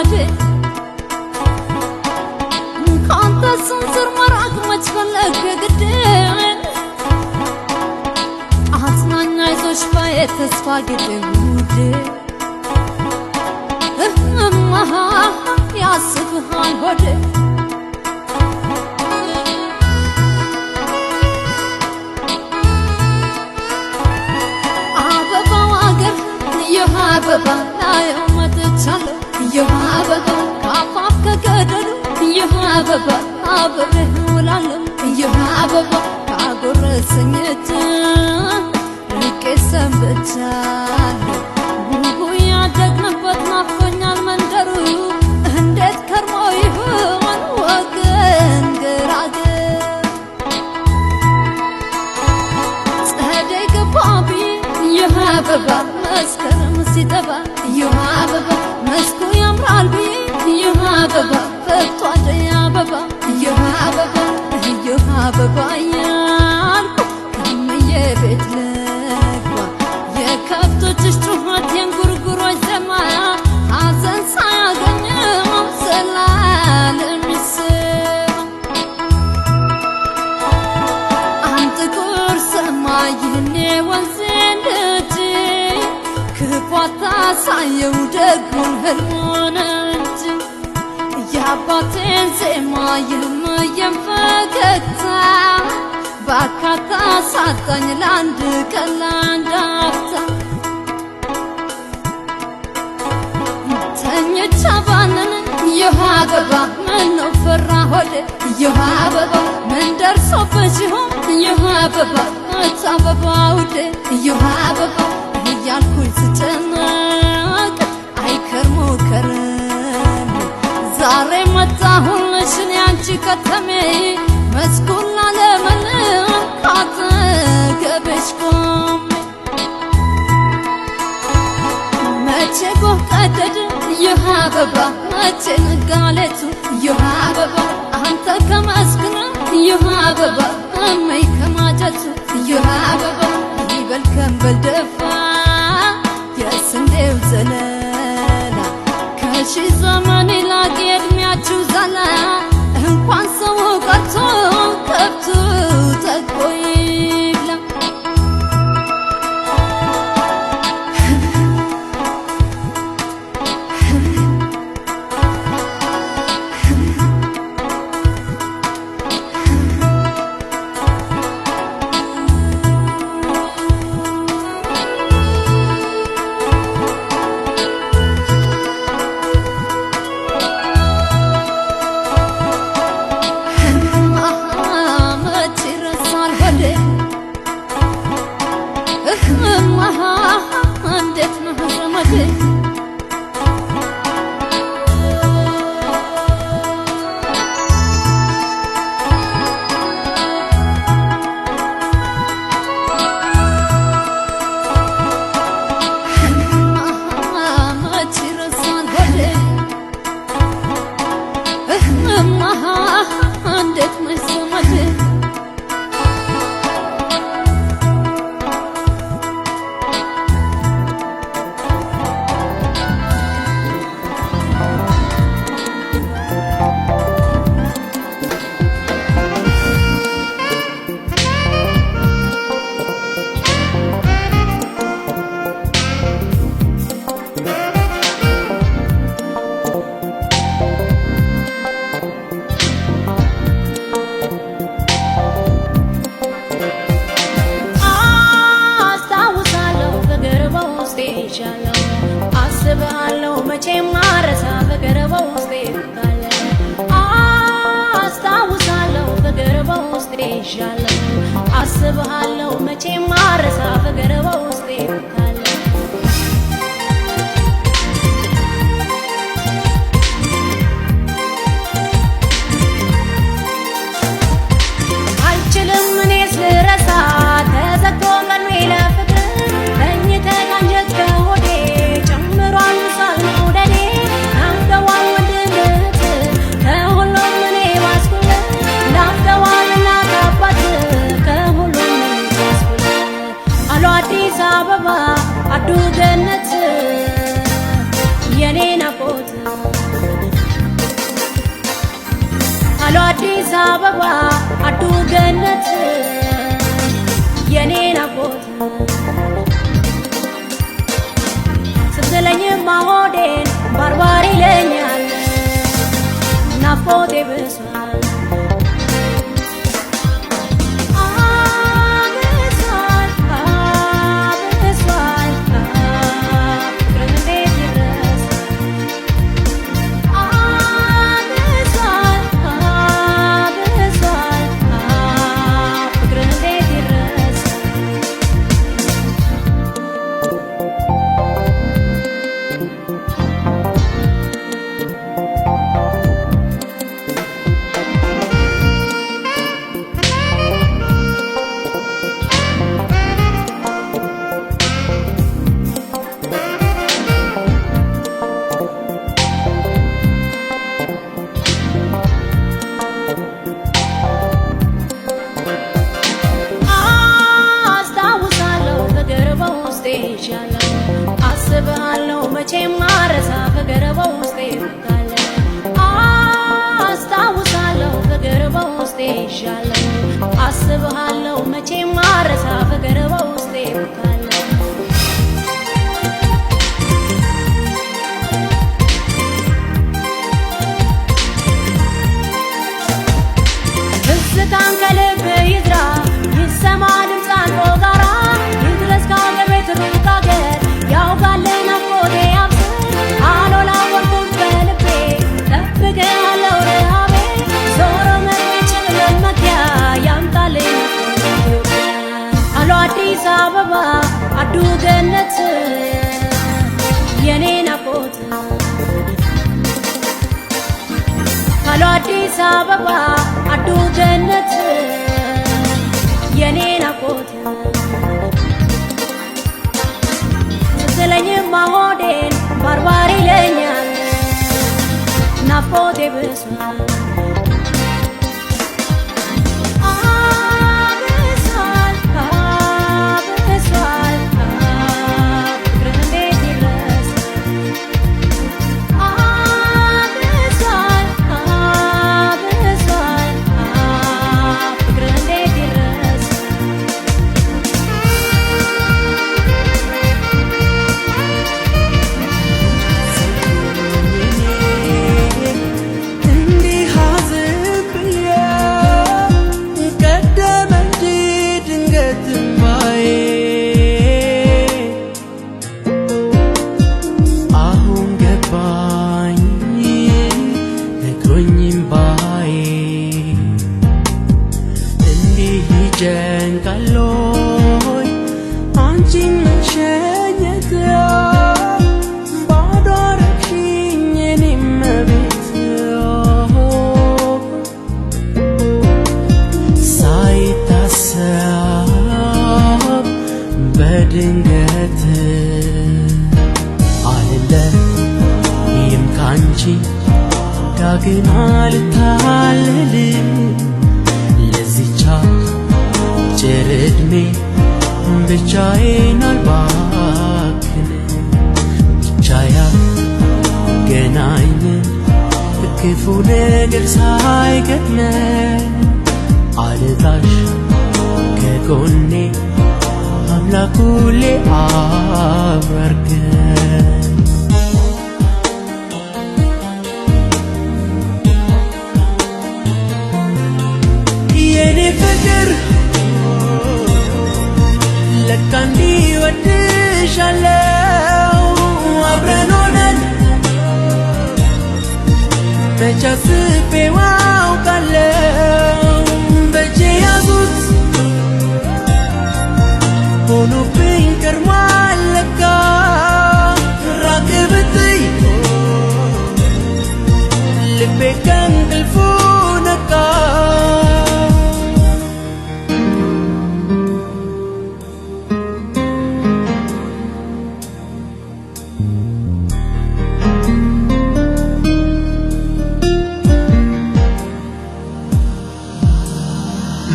ዘመዴ ካንተ ስንዝር መራቅ መች ፈለግ ግድን አጽናኛ አይዞሽ ባዬ ተስፋ ግድ ውዴ እህማ ያስብሃል ሆዴ አበባው አገር የውሃ አበባ ላየው መጥቻለሁ የውሃ አበባ ከአፋፍ ከገደሉ የውሃ አበባ አብሬህ እውላለሁ የውሃ አበባ ካጎረሰኝ እጅ ርቄ ሰንብቻለሁ ውቡ ያደግንበት ናፍቆኛል መንደሩ እንዴት ከርሞ ይሆን ወገን ገራገር ጸደይ ገባ ብዬ የውሃ አበባ መስከረም ሲጠባ የውሃ አበባ መስኩ ያምራል ብዬ የውሃ አበባ ፈክቶ አደይ አበባ የውሃ አበባ የውሃ አበባ ያልኩ ከምዬ ቤት ልግባ የከብቶችሽ ጩኸት የእንጉርጉሮች ዜማ ሐዘን ሳያገኘው ዘላለም ይሰማ አንድ ጥቁር ሰማይ ይህኔ ወንዜን ልጅ ክፉ አታሳየው ደጉን ህልሙን እንጂ የአባቴን ዜማ የእምዬን ፈገግታ ባካታ ሳጣኝ ለአንድ ቀን ለአንድ አፍታ ተኝቼ ባንን የውሃ አበባ ምነው ፈራ ሆዴ የውሃ አበባ ምን ደርሶብሽ ይሆን የውሃ አበባ እች አበባ ውዴ የውሃ አበባ እያልኩኝ ስጨነቅ አይከርሞ ከረሜ ዛሬ መጣሁልሽ እኔ አንቺ ከተሜ መስኩን ላለመልም ካጠገብሽ ቆሜ መቼ ጎህ ቀደደ የውሃ አበባ መቼ ነጋሌቱ የውሃ አበባ አንተ ከመስክነ የውሃ አበባ እመይ ከማጀቱ የውሃ አበባ ይበል ከንበል ደፋ የስንዴው ዘለላ ከሺህ ዘመን ይላቅ የእድሜያችሁ ዛላ እንኳን ሰው ቀርቶ ከብቱ ጠግቦ ይብላ። መች ይረሳል ሆዴ እህማ እንዴት ነህ ዘመዴ መች ይረሳል ሆዴ እህማ እንዴት ነሽ ዘመዴ አስታውሳለሁ ፍቅር በውስጤ ይዣለሁ አስብሃለሁ መቼም አረሳ ፍቅር በውስጤ ካለ አስታውሳለሁ ፍቅር በውስጤ ይዣለሁ አስብሃለሁ መቼም አረሳ ፍቅር በውስጤ ካለ አልችልም እኔስ ልረሳ ተዘግቶ ቀልቤ ለፍቅር ተኝተህ ካንጀት ከሆዴ ጨምሯል ምሳል መውደዴ ናፍቀዋል ወንድምህ ከሁሉም እኔ ባስኩልህ ናፍቀዋል እናት አባት ከሁሉም እኔ ባስኩልህ አሉ አዲስ አበባ። አዲስ አበባ አዱ ገነት የኔ ናፍቆት ስትለኝማ ሆዴን ባርባር ይለኛል ናፍቆቴ ብሷል። አብሷል አብሷል ፍቅርህ እንዴት ይረሳል? አብሷል አብሷል ፍቅርህ እንዴት ይረሳል? አስታውሳለሁ ፍቅር በውስጤ ይዣለሁ፣ አስብሃለሁ መቼም አረሳ ፍቅር በውስጤ ይሞታል። አስታውሳለሁ ፍቅር በውስጤ ይዣለሁ፣ አስብሃለሁ መቼም አረሳ ፍቅር በውስጤ ይሞታል። ትዝታን ከልብ ይዝራ ይሰማ ድምፅ አልፎ ጋራ ይድረስ ከአገር ቤት ሩቅ አገር ያውቃል ናፍቆቴ ያብስር አሎላ ወርቁን በልቤ ጠብቄሃለሁ ረሃቤ ዞሮ መግቢያችን መመኪያ ያምጣልኝ ናፍቆቴ ኢትዮጵያ። አሎ አዲስ አበባ አዱ ገነት የኔ ናፍቆት አሎ አዲስ አበባ አዱ ገነት የኔ ናፍቆት ስትለኝማ ሆዴን ባርባር ይለኛል ናፍቆቴ ብሷል። አብሷል አብሷል ፍቅርህ እንዴት ይረሳል? አብሷል አብሷል ፍቅርህ እንዴት ይረሳል? እንዲህ አዝብዬ ቀደመ እንጂ ድንገት እምባዬ አሁን ገባኝ ነግሮኝ እምባዬ እንዲህ ይጨንቃል ወይ አንቺን መሸኘት ባዶ አረግሽኝ የኔም እመቤት ሳይታሰብ በድንገት አልለይም ካንቺ ዳግም አልታለልም ለዚች አጭር ዕድሜ ብቻዬን አልባክን ብቻ ያገናኘን ክፉ ነገር ሳይገጥመን አልጣሽ ከጎኔ አምላክ ሁሌ አብሮ ያርገን። የኔ ፍቅር ለካ እንዲህ እወድሻለሁ አብረን ሆነን መች አስቤው አውቃለሁ በእጄ ያዙት ሆኖብኝ ከርሟል ለካ ራቅ ብትይ ልቤ ከእንቅልፉ ነቃ።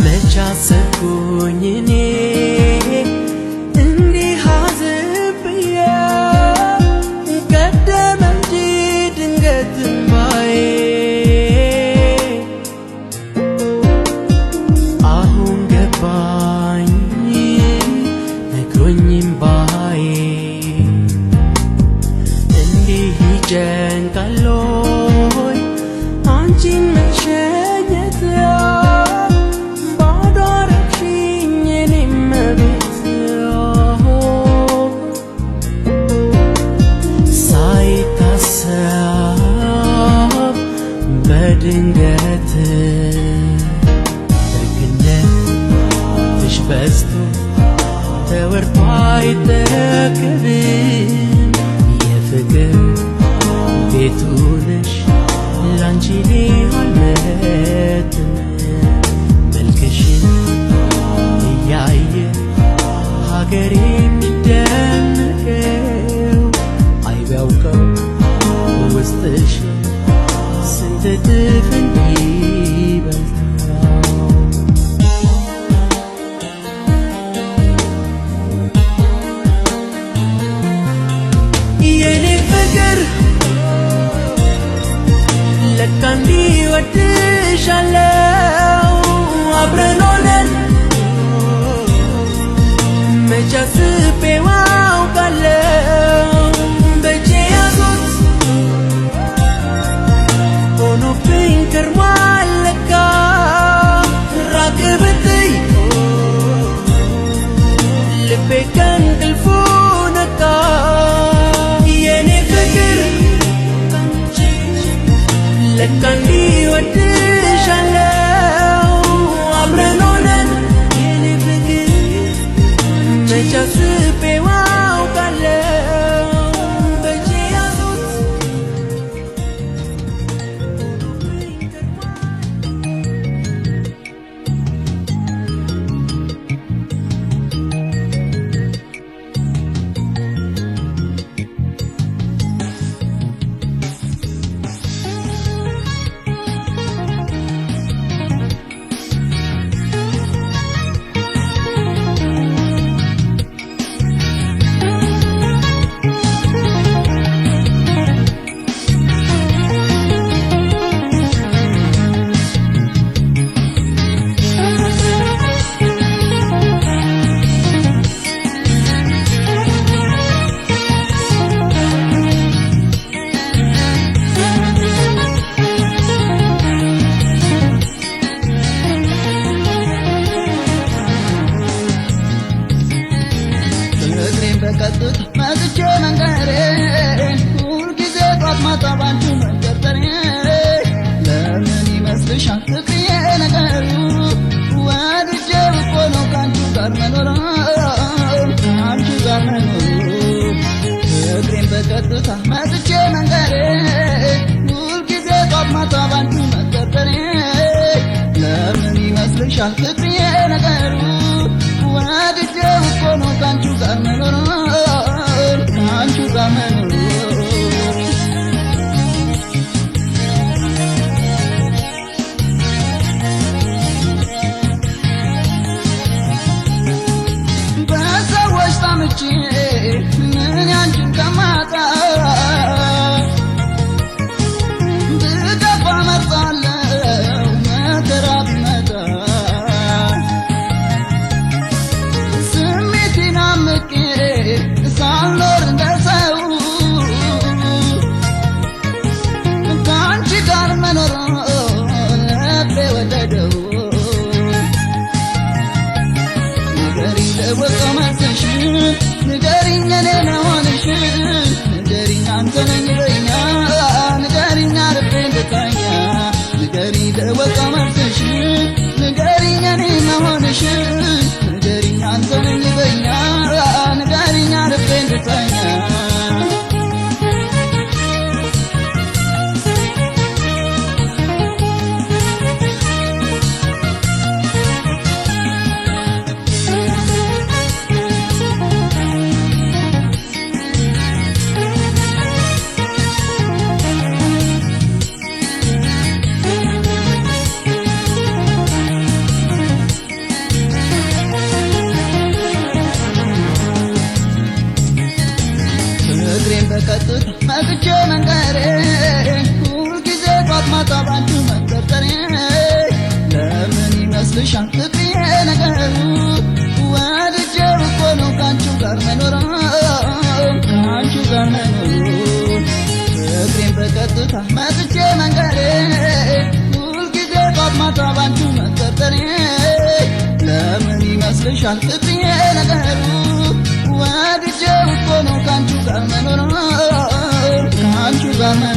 መች አሰብኩኝ እኔ እንዲህ አዝብዬ ቀደመ እንጂ ድንገት እምባዬ አንቺን መሸኘት ባዶ አረግሽኝ የኔም ቤት። ሳይታሰብ በድንገት ደግነትሽ በዝቶ ተወርቶ አይጠገብም። የፍቅር ቤቱ ነሽ፣ ላንቺ እኔ አልመጥንም። መልክሽን እያየ ሀገር የሚደነቀው አይ ቢያውቀው ውስጥሽ ስንት እጥፍ እንዲበልጠው። የኔ ፍቅር ለካ እንዲህ እወድሻለሁ፣ አብረን ሆነን መች አስቤው አውቃለሁ። በእጄ ያዙት ሆኖብኝ ከርሟል ለካ። ራቅ ብትይ ልቤ ከእንቅልፉ ነቃ። የኔ ፍቅር ለካ እንዲህ እወድሻለሁ፣ አብረን ሆነን የኔ ፍቅር መች አስቤው አውቃለሁ። በእጄ ያዙት ሆኖብኝ ከርሟል። ፍቅሬን በቀጥታ መጥቼ መንገሬ፣ ሁልጊዜ ጧት ማታ ባንቺ መንጠርጠሬ። ለምን ይመስልሻል ፍቅርዬ ነገሩ? ወድጄ እኮ ነው ከአንቺ ጋር መኖር፣ ከአንቺ ጋር መኖር። ፍቅሬን በቀጥታ መጥቼ መንገሬ፣ ሁልጊዜ ጧት ማታ ባንቺ መንጠርጠሬ። ለምን ይመስልሻል ፍቅርዬ ነገሩ? ወድጄ እኮ ነው ከአንቺ ጋር መኖር፣ ከአንቺ ጋር መኖር። በሰዎች ታምቼ ምን ያንቺን ከማጣ ብገፋ መርጣለሁ መከራ ቢመጣ። ስሜቴን አምቄ ሳልኖር እንደ ሰው ከአንቺ ጋር መኖር ልቤ ወደደው። ንገሪኝ ለወቀው መልስሽን፣ ንገሪኝ እኔ መሆንሽን፣ ንገሪኝ አንተ ነኝ በይኛ፣ ንገሪኝ አርፌ እንድተኛ። ንገሪኝ ለወቀው መልስሽን፣ ንገሪኝ እኔ መሆንሽን፣ ንገሪኝ አንተ ነኝ በይኛ፣ ንገሪኝ አርፌ እንድተኛ። ፍቅሬን በቀጥታ መጥቼ መንገሬ፣ ሁልጊዜ ጧት ማታ ባንቺ መንጠርጠሬ። ለምን ይመስልሻል ፍቅርዬ ነገሩ? ወድጄው እኮ ነው ከአንቺው ጋር መኖር፣ ከአንቺው ጋር መኖር። ፍቅሬን በቀጥታ መጥቼ መንገሬ፣ ይመስልሻል ፍቅርዬ ነገሩ? ወድጄው እኮ ነው ካንቺ ጋር መኖር፣ ካንቺ ጋር መኖር።